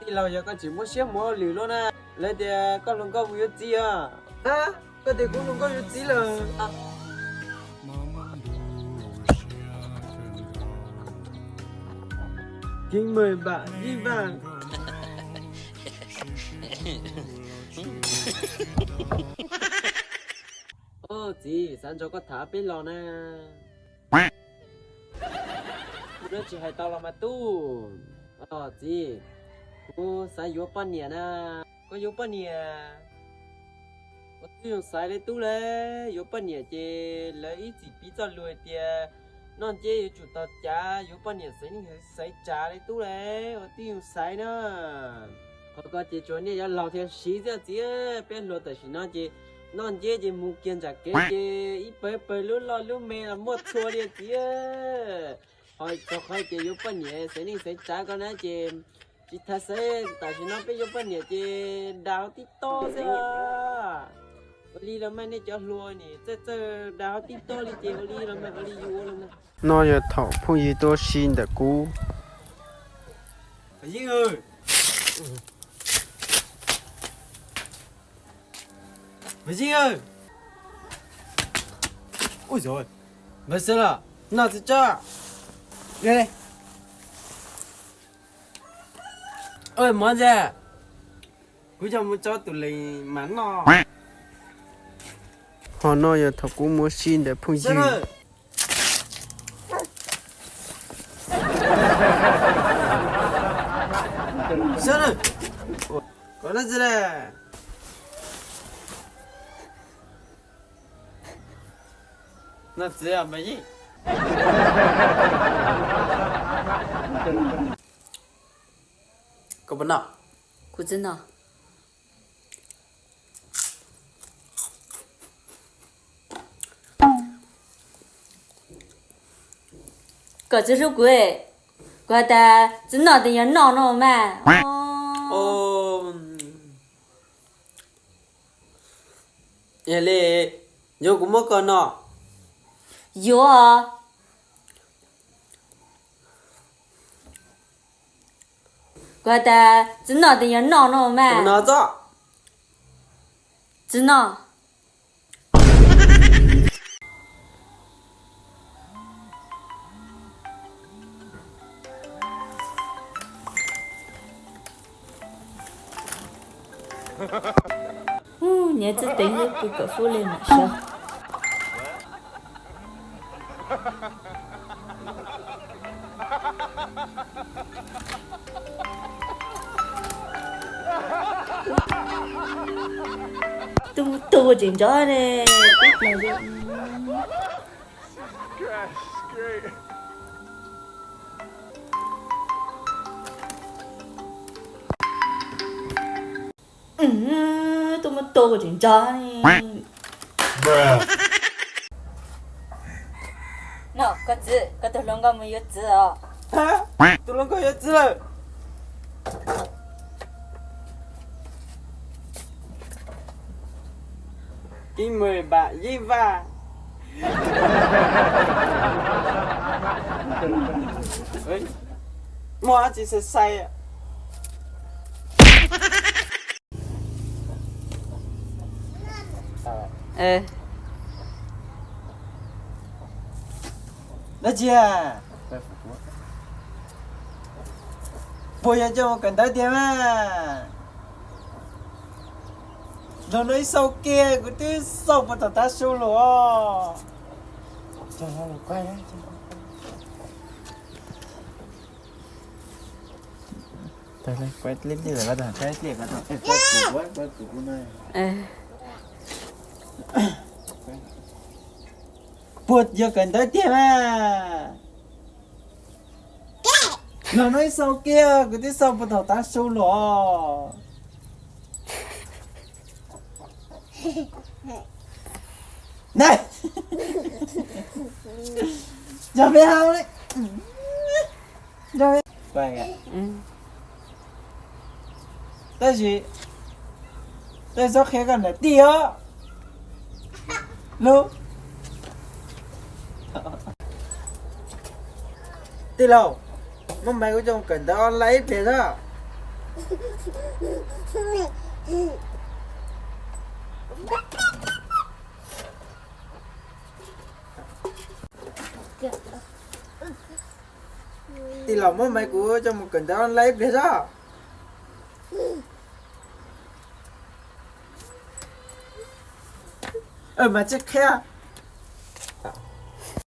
Tij laug, yog koj tseem muab siab mus ua lwm luaj na, lawv tias koj hluas nkauj mus yuav txiv os. Koj tias kuv hluas nkauj yuav txiv lawm. Kev mời bạn Vĩ Vang. Oj txiv, xav nrog koj tham peb los na. Kuv twb tsis hais tau los mas tub. Oj txiv, kuv xav yuav poj niam na. Koj yuav poj niam? Ua tib zoo xaiv li tub le. Yuav poj niam ces lawv ib txwm piv txoj lus hais tias noj nceb yuav tsum tau cav, yuav poj niam xaiv neej xaiv tsav li tub le. Ua tib zoo xaiv na. Qhov ko ces tsuas nej yuav laus thiaj siv xwb txiv. Peb hluas tam sim no ces noj nceb ces mus kiag ntsam kev ces ib pawg pawg lub loj lub me los muaj txhua li txiv. Ho txog qhov tias yuav poj niam xaiv neej xaiv tsav ko na ces tsis tas xaiv, tam sim no peb yuav poj niam ces dag hauv TikTok xwb. Ua li los mas nej cov hluas nim txawj txawj dag hauv TikTok li ces ua li los mas ua li yus ua los mas. No yog thaum phooj ywg tuaj si ntawm kuv. Mas Yeej, mas Yeej, ui dồi, mas Xeeb los noj txiv tsob. Oj mov ntag, kuv coj mus tso tus lees mas noj. Ho no yog thaum kuv mus si ntawm phooj ywg. Kom no txiv, no txiv mas Yeej, koj puas noj? Kuv tsis noj. Koj tsis hlub kuv, kuv has tas tsis noj ces yog noj no mas. Yog li, yuav kuv muab koj noj? Yuav. Kuv has tas tsis noj ces yog noj no mas. Tsis noj. Nyias txwj teev xwb, pw kom fub li mam sawv. Tus mus tus tseem nrov ne. Tus mus tus tseem nrov. No koj txiv, koj tus hluas nkauj mus yuav txiv os. Tus hluas nkauj yuav txiv lawm. Ib mười bạn Yeej Vaj. Muaj dab tsi sai sai? Dab tsi? Puas yog coj mus kawm ntawv tiag mas? Los no ib xau kiag kuv twb xauj puag thaum tav su los. Puas yog kawm ntawv tiag mas? Los no ib xau kiag kuv twb xauj puag thaum tav su los. Tab sis, tab sis txhob qhia koj niam tij os. Lub, tij laug, muab maiv kuv coj kawm ntawv online ib pliag xwb. Tij laug, muab maiv kuv coj mus kawm ntawv online ib pliag zog. Mas tsis qhia.